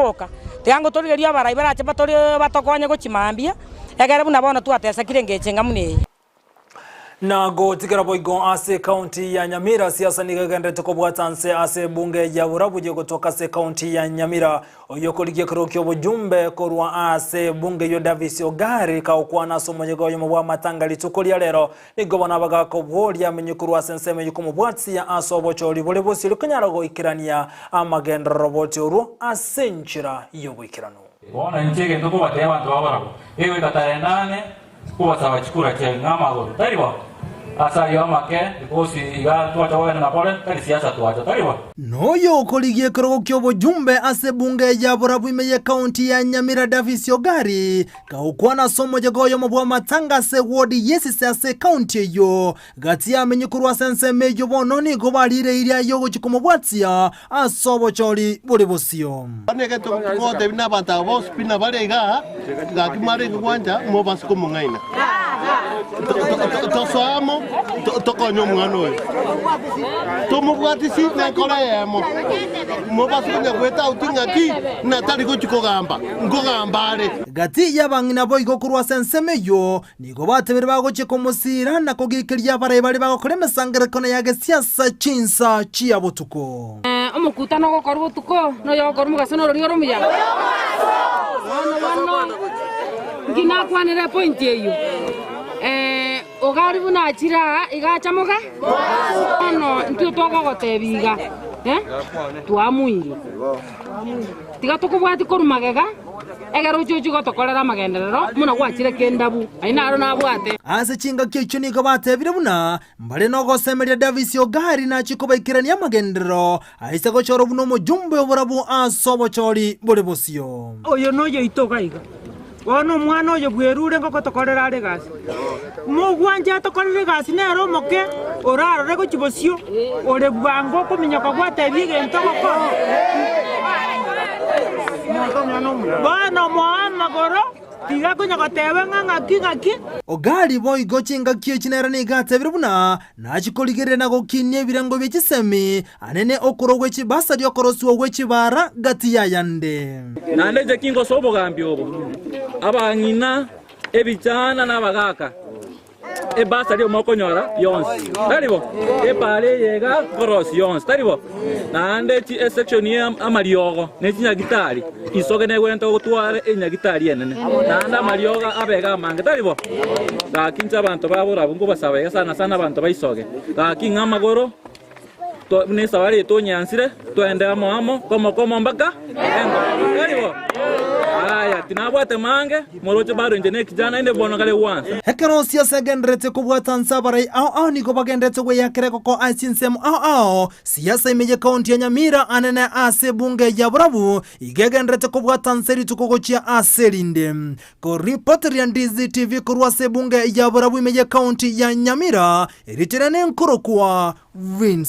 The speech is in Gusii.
gwoka. Tiga ngotorigerie abarai barache batori batokonye gochia mambia, egere buna bono twatesakire engencho enga buna eye. Na gotigera boigo ase ekaunti ya Nyamira, siasa nigo egenderete kobwata nse ase ebunge ya Borabu gotoka ase ekaunti ya Nyamira. Oyio okorigia ekerogo ki'obojumbe korwa ase ebunge eyio Davis Ogari kagokwana ase omoyega oyomo bw'amatanga rituko ria rero, nigo bono abagakoboria amenye korwa ase ensemo eyio komobwatia ase obochori bore bosio rikonyara goikerania amagenderero boti orwo ase enchera y'oboikeranu. Bono inche egento nkobateebia abanto ba barabwo, egoika tarehe nane Kobasaba chikura chiaino namagoro, tari bo? Ase ayio amake, because iga twacha kogenda na kore, tari siasa twacha, tari bo? Noyo okorigia ekerogo ki'obojumbe ase ebunge ya Borabu ime y'ekaunti ya Nyamira Davis Ogari kagokwana ase omoyega oyomo bw'amatanga ase ewodi y'esise ase ekaunti eyio. Gati y'amenyi korwa ase ensemo eyio bono nigo barireirie aye ogochia komobwatia ase obochori bore bosio. Bono egento ngotebi nabanto aba bonsi pi nabare igaa, gaki mwarenge gwancha mobase komong'aina. Tosoe amo tokonye omwana oyo. Tomobwatisi nenkoro eyemo. Mobase konya goetauti ng'aki ng'a tari gochia kogamba, nkogamba are. Gati y'abang'ina boigo korwa ase ensemo eyio Nigo batebire bagochia komosiira na kogiikeria abarai baria bagokora emesangererekano ya gesiasa chinsa chia botuko. Omokutano ogokorwa botuko, na oyogokorwa mogaso norori ore omuya. Bono bono, nki nakwanire epointi eyio? Ogari buna achire aa, iga acha moga? Bono intwe togogotebia iga, twamoire. Tiga tokobwatie korwa magega, ekero oche ochie gotokorera amagenderero, buna gwachire kendabu. Ayio naro nabwate. Ase chingaki echio nigo batebire buna mbare nogosemeria Davis Ogari nachie kobaikerania amagenderero aise gochorwa buna omojumbe oborabu ase obochori bore bosio. Oyo noyoito iga iga. Bono omwana oyo bwerure ngogotokorera are egasi. Mogwancha atokorere egasi nere omoke, orarore gochia bosio, ore bwango okominyoka gwatebia egento ogokora. Bono moe amagoro, tiga konya goteba ng'a ng'aki ng'aki. Ogari boigo chingaki echi nere nigo atebire buna nachie korigereria na gokinia ebirengo bie chisemi Anene okorwa gwe chibasari okorosigwa gwe chibaara gati y'ayande. Naende inche kingosoa obogambi obo, abang'ina, ebichana na abagaaka, ebasari eye mokonyora yonsi, tari bo? Epaara eye iga nkorosia yonsi, tari bo? Naende chi esection ya amariogo ne chinyagitari, isoge negwenerete gotwara enyagitari enene, naende amariogo abe iga amange, tari bo? Gaki inche abanto ba borabu nkobasaba iga sana sana abanto ba isoge, gaki ng'a amagoro. Buna esabari eye tonyansire, twende amo amo, komo komo mpaka engo. Tari bo? Aya, tinabwate mange, moroche bado inche nekijana inde bono kare gwansa. Ekero siasa egendererete kobwata nse abarai ao ao nigo bagendererete gweyakera egoko ase chinsemo ao ao. Siasa ime ye county ya Nyamira anene ase ebunge ya Borabu igo egendererete kobwata nse rituko gochia ase erinde. Koripoteria Ndizi TV korwa ase ebunge ya Borabu ime ye county ya Nyamira, erichera nenkorokwa Vince.